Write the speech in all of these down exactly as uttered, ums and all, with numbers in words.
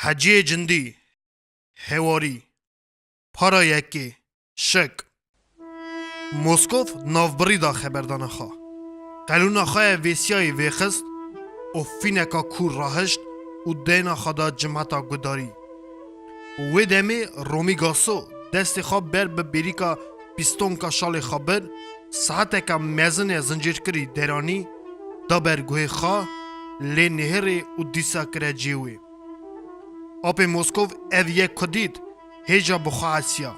Heciyê cindî, hewarî, para yekê, şik. Moskov navbirî da xeberdana xwe. Qelûna xwe ye vêsiyayî vêxist û fîneka kûr rahişt û deyna xwe da cimeta gudarî. Wê demê Romî Gaso destê xwe ber bi bêrîka pîstonka şalê xwe bir, saeteke mezin e zincîrkirî deranî, da ber guhê xwe, lê nihêrê û dîsa kire cihê wê. Apê Moskov ev yek ku dît, hêja bi xwe hesiya.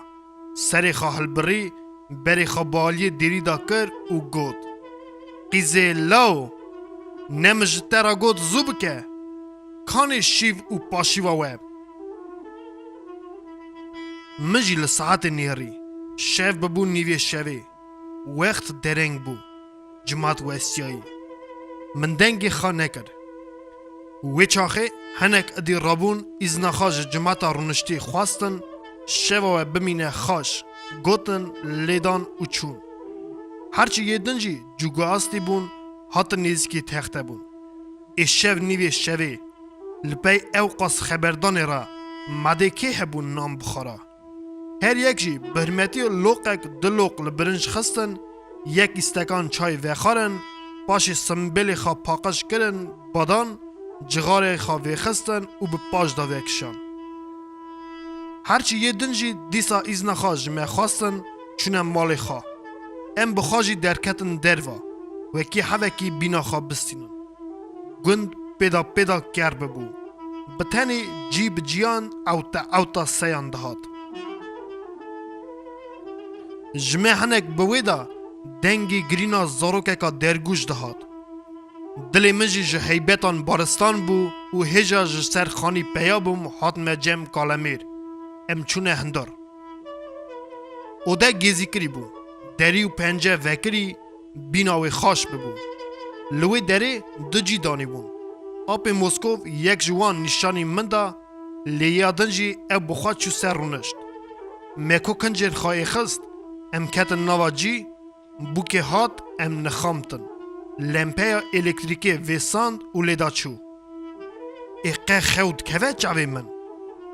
Serê xwe hilbirî, berê xwe bi aliyê dêrî de kir û got, "Qîzê law, ne min ji te re got zû bike? Kanê şîv û paşîva we?" Min jî li saetê nêrî, şev bibû nîvê şevê, wext dereng bû, cimat westiyayî. Min dengê xwe nekir. Wê çaxê hinek idî rabûn, îzna xwe ji cimata rûniştî xwestin, şeva we bimîne xaş, gotin, lêdan û çûn. Herçî yê din jî cûguastî bûn, hatin nêzîkî texte bûn. Ê şev nîvê şevê, li pey ewqas xeberdanê re, madê kê hebûn nan bixwara? Her yek jî bi hirmetiyê loqek du loq li birinc xistin, yek îstekan çay vexwarin, paşê simbêlê xwe paqij kirin, badan, cixarê xwe vêxistin û bi paş de vekişan. Herçî yê din jî dîsa îzna xwe ji me xwestin, çûne malê xwe. Em bi xwe jî derketin derva, wekî hevekî bîna xwe bistînin. Gund pêda pêda ker bibû. Bi tenê cî bi cîyan ewte ewta seyan dihat. Ji me hinek bi wê de dengê girîna zarokeka dergûş dihat. Dilê min jî ji heybetan baristan bû û hêja ji ser xanî peya bûm, hatime cem kalemêr. Em çûne hundir. Ode gêzîkirî bû. Derî û pence vekirî, bîna wê xaş bibû. Li wê derê du cî danîbûn. Apê Moskov yek ji wan nîşanî min da, lê ya din jî ew bi xwe çû ser rûnişt. Me ku kincên xwe êxist, em ketin nava cî, bûkê hat, em nixamtin. Lempeya elektrîkê vêsand û lê da çû. Ê qe xew dikeve çavê min.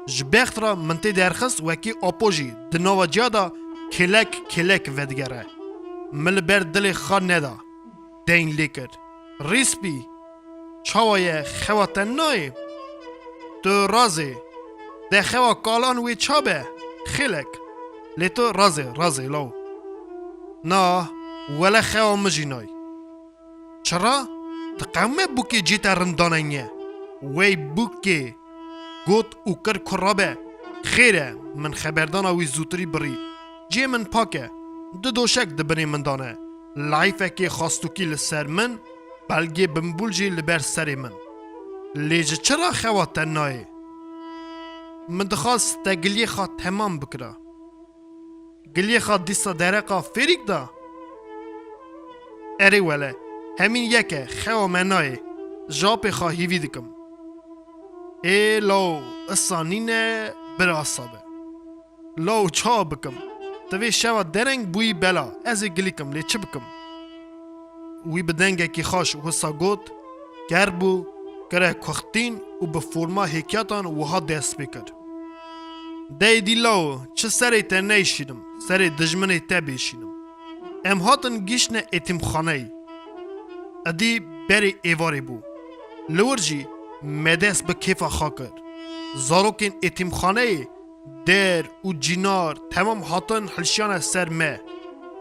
Ji bext re min tê derxist wekî apo jî di nava ciya de kêlek kêlek vedigere. Min li ber dilê xwe neda. Deyn lê kir. Rîspî, çawa ye, xewa te nayê? Tu razê. De xewa kalan wê ça be? Xêlek. Lê tu razê, razê law. Na, wele xewa min jî nay. Çira? Diqewime bûkê cê te rindanenye. Wey bûkê! Got û kir ku rabe. Xêr e, min xeberdana wî zûtirî birî. Cê min pak e. Du doşek di binê min dane. Leyfekê xastûkî li ser min, belgê binbûl jî li ber serê min. Lê ji çira xewa te nayê? Min dixwast te giliyê xwe temam bikira. Giliyê xwe dîsa dereqa fêrîk da? Erê wele, hemîn yek e, xewa me nayê. Ji apê xwe hîvî dikim. Ê law, isa nîne, bira sabe. Law, ça bikim? Tu vê şeva dereng bûyî bela, ez ê gilî kim, lê çi bikim? Wî bi dengekî xaş wisa got, ker bû, kire kuxtîn û bi forma hêkiyatan wiha dest pê kir. Dey dî law, çi serê te neyşînim, serê dijminê te bêşînim. Em hatin gihîştine êtîmxaneyê. Edî berê êvarê bû. Li wir jî me dest bi kêfa xwe kir. Zarokên êtîmxaneyê, der û cînar temam hatin hilşiyane ser me.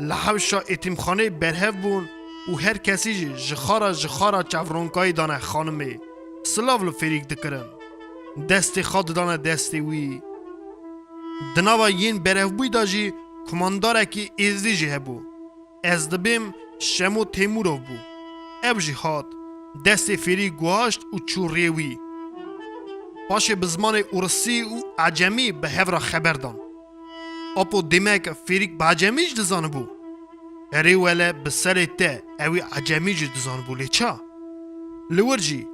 Li hewşa êtîmxaneyê berhev bûn û her kesî jî ji xwe re, ji xwe re çavronkayî dane xanimê. Silav li fêrîk dikirin. Destê xwe didane destê wî. Di nava yên berevbûyî de jî kumandarekî êzdî jî hebû. Ez dibêm Şemo Têmûrov bû. Ew jî hat, destê fêrî guhaşt û çû rê wî. Paşê bi zimanê ûrisî û ecemî bi hev re xeber dan. Apo, demek fêrîk bi ecemî jî dizanibû? Erê wele, bi serê te, ew ê ecemî jî dizanibû, lê ça? Li wir jî,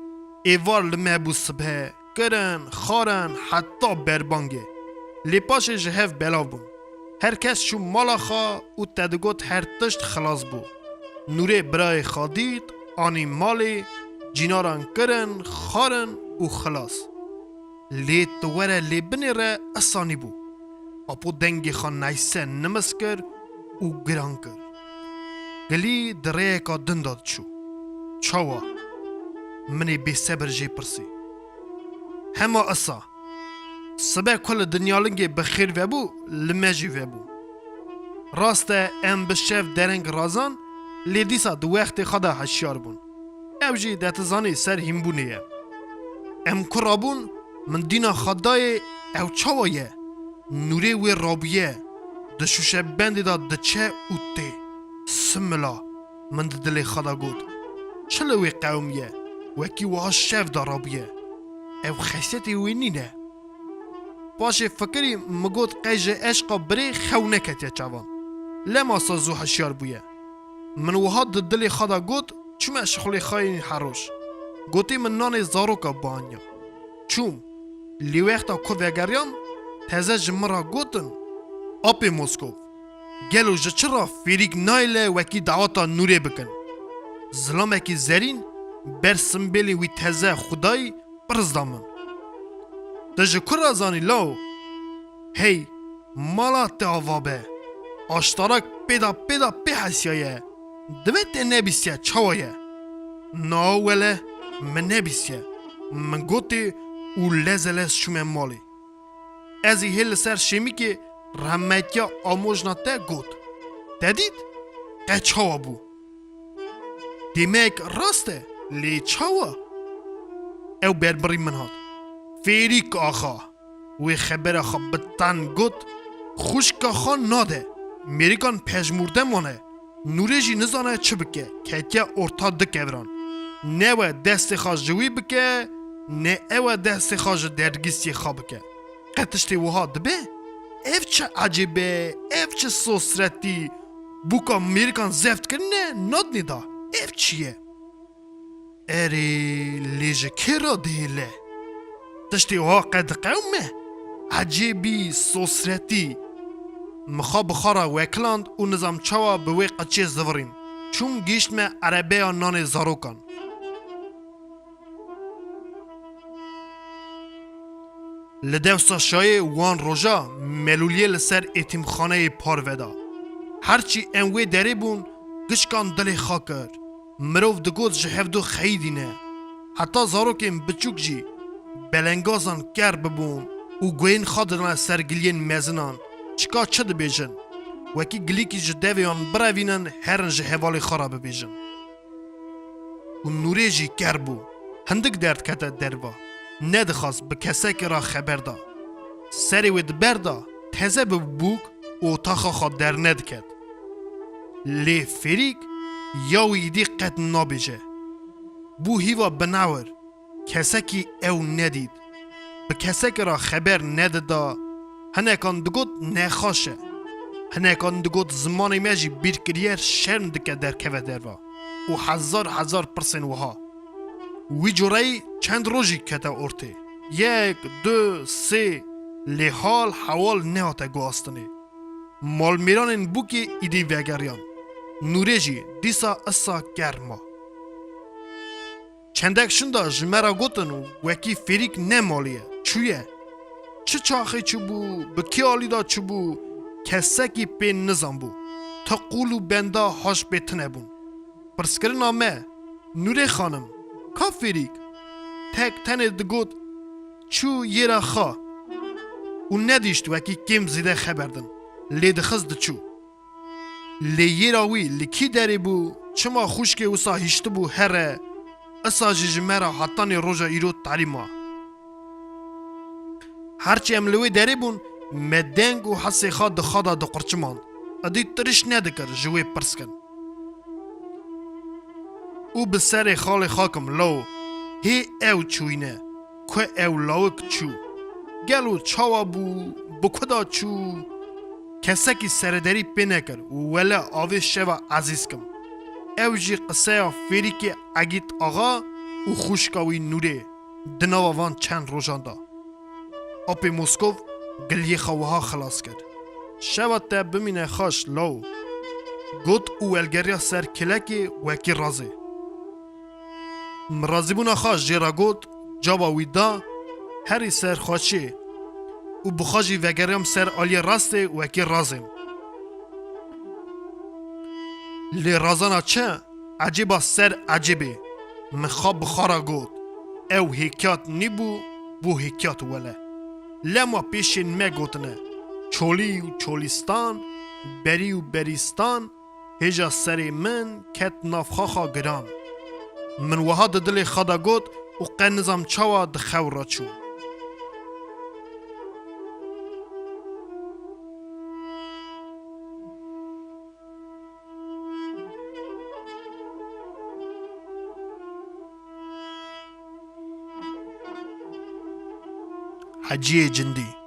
êvar li me bû sibhe, kirin, xwarin, heta berbangê. Lê paşê ji hev belav bûn. Her kes çû mala xwe û te digot her tişt xilas bû. Nûrê birayê xwe dît, anî malê, cînaran kirin, xwarin û xilas. Lê tu were lê binêre, esanî bû. Apo dengê xwe neyse nimis kir û giran kir. Gilî di rêyeka din de diçû. Çawa? Min ê bêsebir jê pirsî. Hema esa. Sibe ku li dinyalingê bi xêr vebû, li me jî vebû. Rast e, em bi şev dereng razan, lê dîsa di wextê xwe de hişyar bûn. Ew jî detizanî ser hînbûnê ye. Em ku rabûn, min dîna xwe dayê, ew çawa ye? Nûrê wê rabûye, di şûşebendê de diçe û tê. Simila, min di dilê xwe de got. Çi li wê qewimiye? Wekî wiha şev de rabûye. Ew xesetê wê nîne. Paşê fikirî min got qey ji eşqa birê xew neketiye çavan. Lema sa zû hişyar bûye. Min wiha di dilê xwe de got, çûme şixulê xwe yên her roj. Gotî min nanê zaroka bianiya. Çûm. Lê wexta ku vegeriyam, teze ji min re gotin, Apê Moskov, gelo ji çi re fêrîk nayêle wekî daweta Nûrê bikin? Zilamekî zerîn ber simbêlê wî teze xwedayî pirs da min. Tu ji ku re zanî law? Hey, mala te ava be. Aştarak pêda pêda pê hesiyaye. Divê te nebîsiye çawa ye? Na wele, min nebîsiye. Min gotê û leze lez çûme malê. Ez ê hê li ser şêmikê rehmetiya amojna te got. Te dît? Qe çawa bû? Demek rast e, lê çawa? Ew berbirî min hat. Fêrîk axa, wê xebera xwe bi ten got, xwişka xwe nade, mêrikan pejmûrde mane, Nûrê jî nizane çi bike, ketiye orta du kevran. Ne we destê xwe ji wî bike, ne ew e destê xwe ji dergîstiyê xwe bike. Qe tiştê wiha dibe? Ev çi ecêb e, ev çi sosretî, bûka mêrikan zeft kirine, nadinê da. Ev çi ye? Erê, lê ji kê re dihêle? Tiştê wiha qe diqewime? Ecêbî, sosretî. Min xwe bi xwe re wekiland û nizam çawa bi wê qeçê zivirîm. Çûm gihîştme erebeya nanê zarokan. Li dewsa şayê wan roja melûliyê li ser êtîmxaneyê parve da. Herçî em wê derê bûn, gişkan dilê xwe kir. Mirov digot ji hevdu xeyidî ne. Heta zarokên biçûk jî belengazan ker bibûn û guhên xwe didane ser giliyên mezinan, çika çi dibêjin? Wekî gilîkî ji devê wan birevînin, herin ji hevalê xwe re bibêjin. Û Nûrê jî ker bû. Hindik derdikete derva. Nedixwast bi kesekê re xeber da. Serê wê di ber da, teze bi bûk û otaxa xwe dernediket. Lê Fêrîk ya wî îdî qet nabêje. Bû hîva binewir. Kesekî ew nedît. Bi kesekî re xeber nedida. Hinekan digot nexweş e. Hinekan digot zimanê me jî bîr kiriye, şerm dike derkeve derva. Û hezar hezar pirsên wiha. Wî coreyî çend rojî kete ortê. Yek, du, sê, lê hal hewal nehate guhastinê. Malmêranên bûkê îdî vegeriyan. Nûrê jî dîsa isa ker ma. Çendek şinda ji me re gotin, wekî Fêrîk ne malê ye, çûye. Çi çaxê çûbû, bi kî alî de çûbû, kesekî pê nizanbû. Ti qûl û benda haş bê tune bûn. Pirskirina me, Nûrê xanim, ka Fêrîk? Tek tenê digot, çû yêra xwe. Û nedîşt wekî kêm zêde xeber din. Lê dixist diçû. Lê yêra wî li kî derê bû, çima xwişkê wisa hiştibû here, isa jî ji me re hetanî roja îro tarî ma. Herçî em li wê derê bûn, me deng û hesê xwe di xwe de diqurçimand. Îdî tiriş nedikir ji wê pirs kin. Û bi serê xalê xakim law, hê ew çûyîne, ku ew lawik çû. Gelo çawa bû, bi ku da çû? Kesekî serederî pê nekir û wele avê şeva ezîz kim. Ew jî qiseya Fêrîkê Egît Axa û xwişka wî Nûrê di nava van çend rojan de. Apê Moskov giliyê xwe wiha xilas kir. Şeva te bimîne xweş law, got û welgeriya ser kilekê wekî razê. Min razîbûna xwe jê re got, caba wî da, herî ser xwe çê û bi xwe jî vegeriyam ser aliyê rastê wekî razêm. Lê razana çi? Ecêba ser ecêbê. Min xwe bi xwe re got, ew hêkiyat nîbû, bû hêkiyat wele. Lema pêşên me gotine, çolî û çolîstan, berî û berîstan, hêja serê min ket nav xaxa giran. Min wiha di dilê xwe de got û qe nizam çawa di xew re çû. Heciyê Cindî.